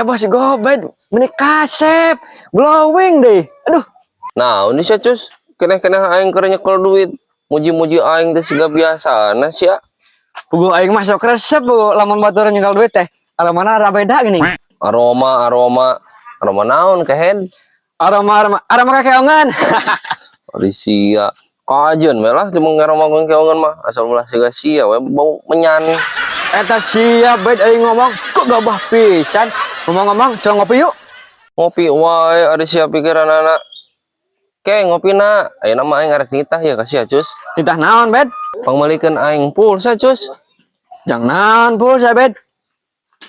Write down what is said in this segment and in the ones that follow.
Bos Gobed, meni kasep, glowing deh. Aduh, Nah, ini sia Cus, keneh-keneh aing keur nyekel duit. Muji-muji aing teh siga biasana sia. Puguh aing mah sok resep puguh lamun batur nyekel duit teh. Aromana rada beda gini. Aroma aroma aroma naon kehed? Aroma aroma aroma kekeongan. Ari sia. Kajeun we lah cuma ngaroma keongan mah asal ulah siga sia we bau menyan. Eta sia bed aing ngomong kok gabah pisan. Ngomong-ngomong, coba ngopi yuk. Ngopi wae ari sia pikiranana. Ke ngopi na, ayeuna mah aing arek nitah ya ka sia Cus. Nitah naon, Bed? Pangmeulikeun aing pulsa Cus. Jang naon pulsa, Bed?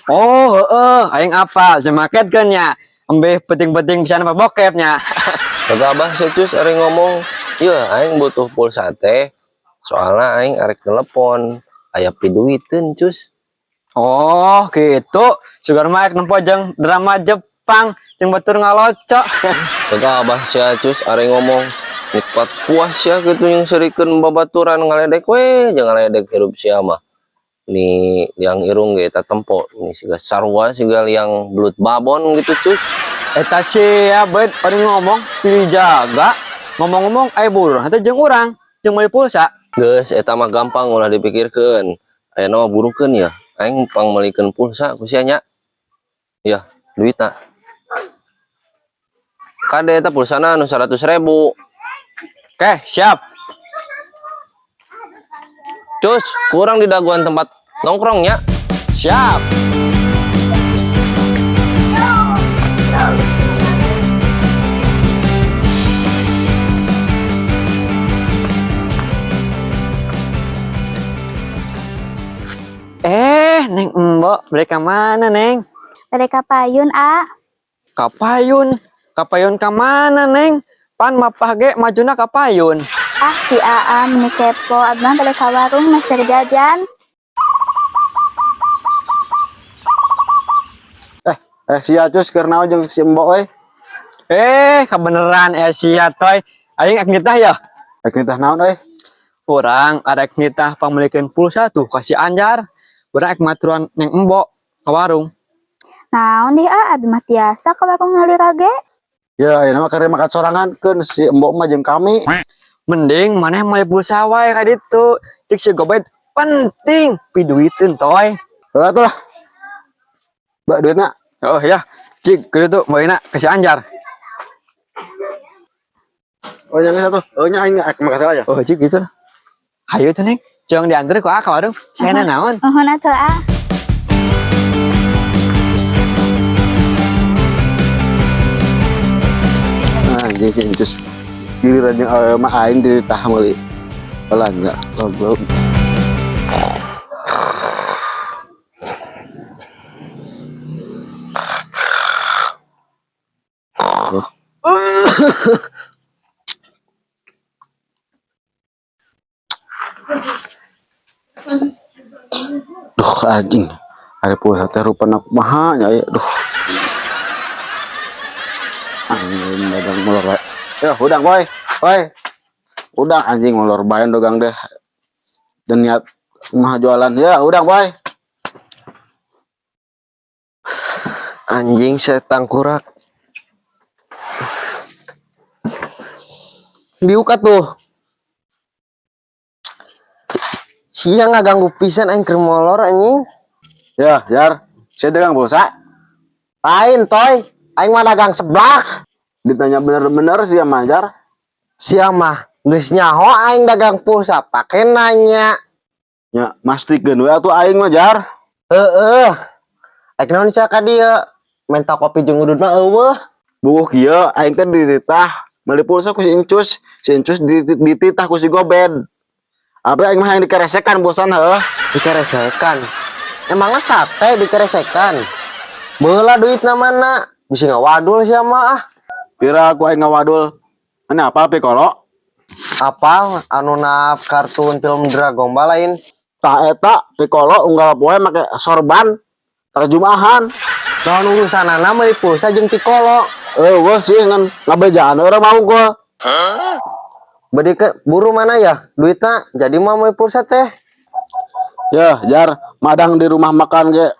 Oh, heeh, aing apal, jeung maket kan nya. Embeh penting-penting pisan apa bokep nya. Gagabah sia Cus ari ngomong, "Ieu aing butuh pulsa teh. Soalna aing arek telepon, aya piduiteun Cus." Oh, gitu. Sugar mah arek nempo jeung drama Jepang jeung batur ngalocok. Gagabah sia Cus ari ngomong, nikmat puas sia gitu yang serikeun babaturan ngaledek we, jangan ngaledek hirup sia mah. Nih liang irung ge eta tempo, ini siga sarua siga liang belut babon gitu Cus. Eta sia bed ari ngomong pilih jaga. Ngomong-ngomong aya buruh teh jeung urang, jeung meuli pulsa. Geus eta mah gampang ulah dipikirkeun. Ayeuna mah burukeun ya. Aing pangmeulikeun pulsa ku sia nya. Ya, duitna. Kade eta pulsana anu 100.000. Oke, siap. Cus, kurang di daguan tempat nongkrongnya. Siap. Eh, Neng Embo, mereka mana, Neng? Bade ka payun, A. Kapayun. Kapayun ka mana, Neng? Pan mapah ge majuna kapayun. Ah, si AA meni kepo. Abang bade ka warung meser jajan. Eh sia Cus keur naon jeung si Embok euy? Eh, kebeneran eh sia toy. Aing ak nitah ya. Rek nitah naon euy? Urang arek nitah pangmeulikeun pulsa tuh kasih Anjar. Urang ek maturan Neng Embo ke warung. Naon dih, A? Abi mah tiasa ka warung ngalira ge. Ya ayeuna mah keur makan sorangan keun si Embok mah jeung kami. Mending maneh meuli pulsa wae ka ditu. Cik si Gobed penting piduiteun toy. Heuh atuh lah. Mbak duitna. Oh ya, cik ke ditu meulina ke si Anjar. Oh yang satu. Oh nya aing rek makan aja. Oh cik gitu lah. Hayu tuh Neng, jangan diantar ku A ka warung. Saya naon? Nuhun atuh, A. Anjing si Encus. Giliran jeung awewe mah aing dititah meuli. Belanja goblok. Duh anjing. Ari pulsa teh rupana kumaha nya ieu. Duh. Anjing dagang molor bae. Ya udang boy. Boy. Udang anjing molor bae dagang deh. Dan niat mah jualan ya udang boy. Anjing setan kurak. Diukat tuh. Sia ngaganggu pisan aing keur molor anjing. Ya, Jar. Saya dagang pulsa. Lain toy, aing mah dagang seblak. Ditanya bener-bener sih sama Jar. Sia mah geus nyaho aing dagang pulsa pake nanya. Ya, mastikeun we atuh aing mah Jar. Heeh. Ek naon sia ka dieu? Menta kopi jeung udud mah eueuh. Bukuh kieu aing teh dititah meuli pulsa ku si Encus, si Encus dititah ku si Gobed. Apa aing mah yang dikeresekan bosan heuh. Dikeresekan. Emangnya sate dikeresekan? Beula duitna mana? Bisa ngawadul sia mah ah. Pira aku aing ngawadul. Ini apa Piccolo? Apal anu na kartun film Dragon Ball lain. Tah eta Piccolo unggal poe make sorban terjemahan. Naon urusanana meuli pulsa jeung Piccolo? Eueuh sih ngan ngabejaan urang mau gua. Bade ke buru mana ya duitna jadi mah meuli pulsa teh. Ya, Jar, madang di rumah makan ge.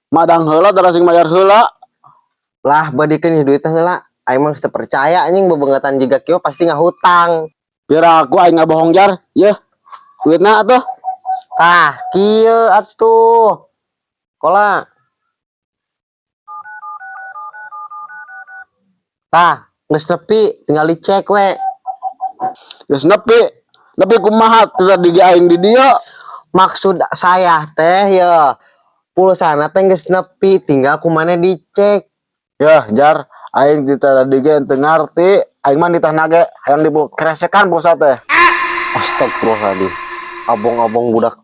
Madang heula tara sing bayar heula. Lah badikeun duitna heula. Aing mah geus teu percaya anjing bebengetan jiga kieu pasti ngahutang. Biar aku aing nggak bohong jar. Yeuh. Duitna atuh. Tah, kieu atuh. Kola. Tah, geus nepi, tinggal dicek we. Geus nepi. Nepi kumaha teu tadi ge aing di dieu. Maksud saya teh ya, pulsana teh geus nepi, tinggal kumane dicek. Yeuh, jar, aing di tadi ge teu ngarti. Aing mah nitah ge hayang dikeresekan pulsa teh. Astagfirullahaladzim. Abong-abong budak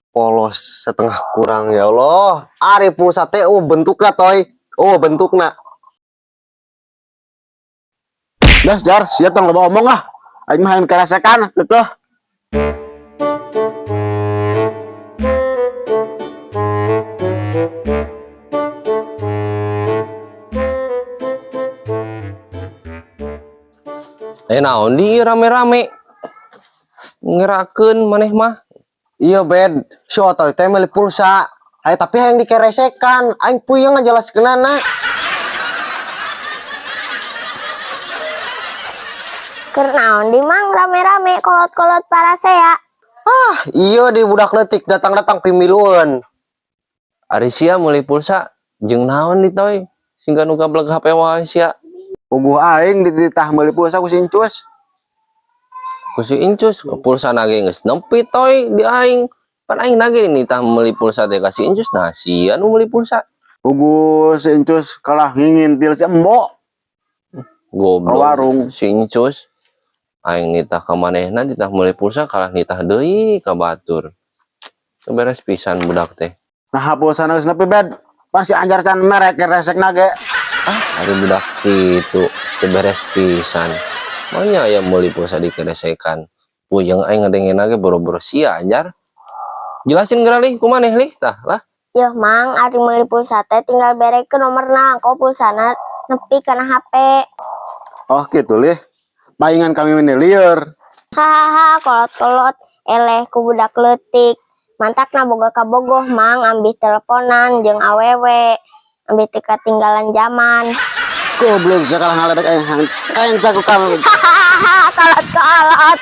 polos setengah kurang ya Allah. Ari pulsa teh oh bentukna toy. Oh bentukna. Dah, jar, sia tong loba omong lah. Aing mah hayang keresekan gitu. Eh naon di rame-rame ngerakeun maneh mah. Iya bed, si Otoy teh meuli pulsa. Hay tapi hayang dikeresekan, aing puyeng ngajelaskeunana. Keur naon di mang rame-rame kolot-kolot parasea. Ah, iya di budak leutik datang-datang pimilueun. Ari sia meuli pulsa jeung naon di toy? Singga nu gableg HP wae sia. Puguh aing dititah meuli pulsa ku si Incus. Ku si Incus pulsa nage geus nepi toy di aing. Pan aing nage nitah meuli pulsa teh ka si Incus, nah sia nu meuli pulsa. Puguh si Incus kalah ngingintil si Embo. Goblok. Ke warung. Si Incus aing nitah ka manehna nitah meuli pulsa kalah nitah deui ka batur. Teu beres pisan budak teh. Nah, pulsa geus nepi bed. Pan si Anjar can merek keresek nage. Ah, ari budak kitu teu beres pisan. Manya aya meuli pulsa dikeresekan. Puyeng aing ngadengena ge boro-boro sia Anjar. Jelasin geura lih kumaneh lih tah lah. Yeuh mang ari meuli pulsa teh tinggal berekeun nomorna, kok pulsana nepi kana HP. Oh gitu lih. Paingan kami meni lieur. Hahaha kolot-kolot eleh ku budak leutik. Mantakna boga kabogoh mang ambih teleponan jeung awewe. Ambih teu katinggalan zaman. Goblok sakalah ngaledek aing kenca ku kami. Hahaha kolot-kolot.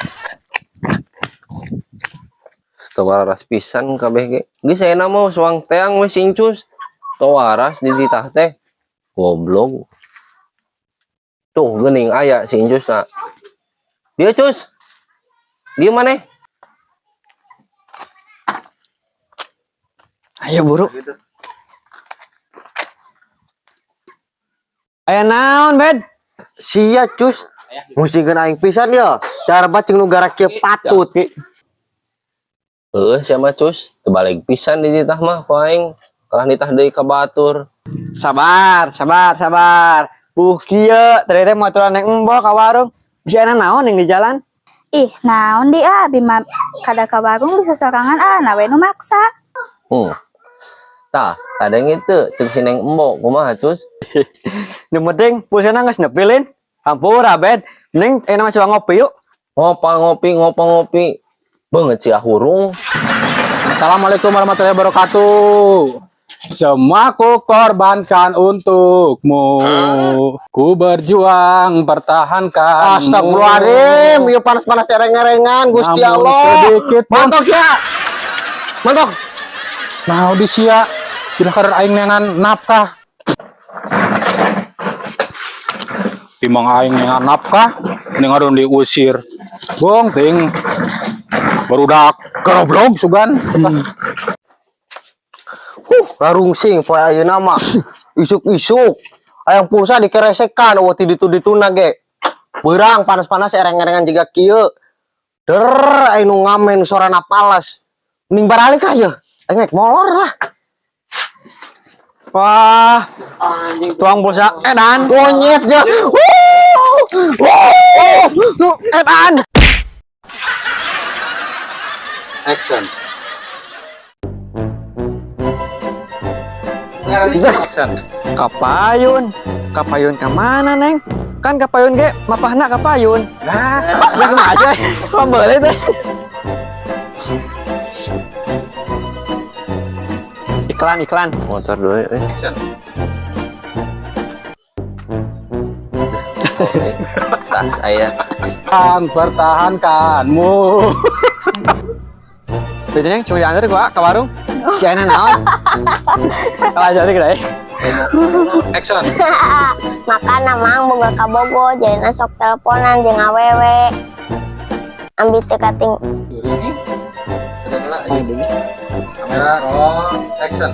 Teu waras pisan kabeh ge. Geus ayeuna mah suang teang we si Incus. Teu waras di titah teh. Goblok. Tuh geuning aya si Incus na. Dia Cus. Dia maneh? Ayo buru. Aya naon, Bed? Sia cus. Musingkeun aing pisan ya. Darba jeung nu gara kieu patut. Heueuh sia mah Cus, teu balik pisan di titah mah ku aing. Kalah nitah deui ka batur. Sabar, sabar, sabar. Buh kieu, tadi teh motoran neng embo ka warung. Bisa enak naon yang di jalan? Ih, naon di ah, bima kada ka warung bisa sorangan ah, nawe nu maksa. Tah, kadang itu cek si Neng Embo kumaha Cus? Nu penting pulsana geus nepi lin. Hampura, Bed. Mending enak mah coba ngopi yuk. Ngopa ngopi, ngopa ngopi. Beungeut sia hurung. Assalamualaikum warahmatullahi wabarakatuh. Semua ku korbankan untukmu. Ku berjuang pertahankan. Astagfirullahaladzim, ieu panas-panas ereng-erengan Gusti Namun Allah. sedikit pun. Mantok sia. Mantok. Nah, di sia tidak kadar aing neangan nafkah. Timang aing neangan nafkah, ning ngadon diusir. Bong ting. Barudak goblok sugan. Huh, garungsing poe ayeuna mah. Isuk-isuk hayang pulsa dikeresekan eueuh ti ditu-dituna ge. Beurang panas-panas ereng-erengan jiga kieu. Der aing nu ngamen sorana pales. Mending baralik ah yeuh. Aing naik molor lah. Wah, tuang pulsa edan. Monyet ya. Wuh. Wuh. Tuh, edan. Action. Action. Kapayun. Kapayun ka mana, Neng? Kan kapayun ge mapahna kapayun. Nah, aja. Kok boleh teh? Iklan, iklan. Motor dulu eh. Action. Sah saya. Kan pertahankanmu. Biasanya cuma diantar gua ke warung. Si Aina naon? Kalau jadi gede. Action. Makana Mang boga kabogoh jadi sok teleponan jeung awewe. Ambih teu kating Kamera roll, action.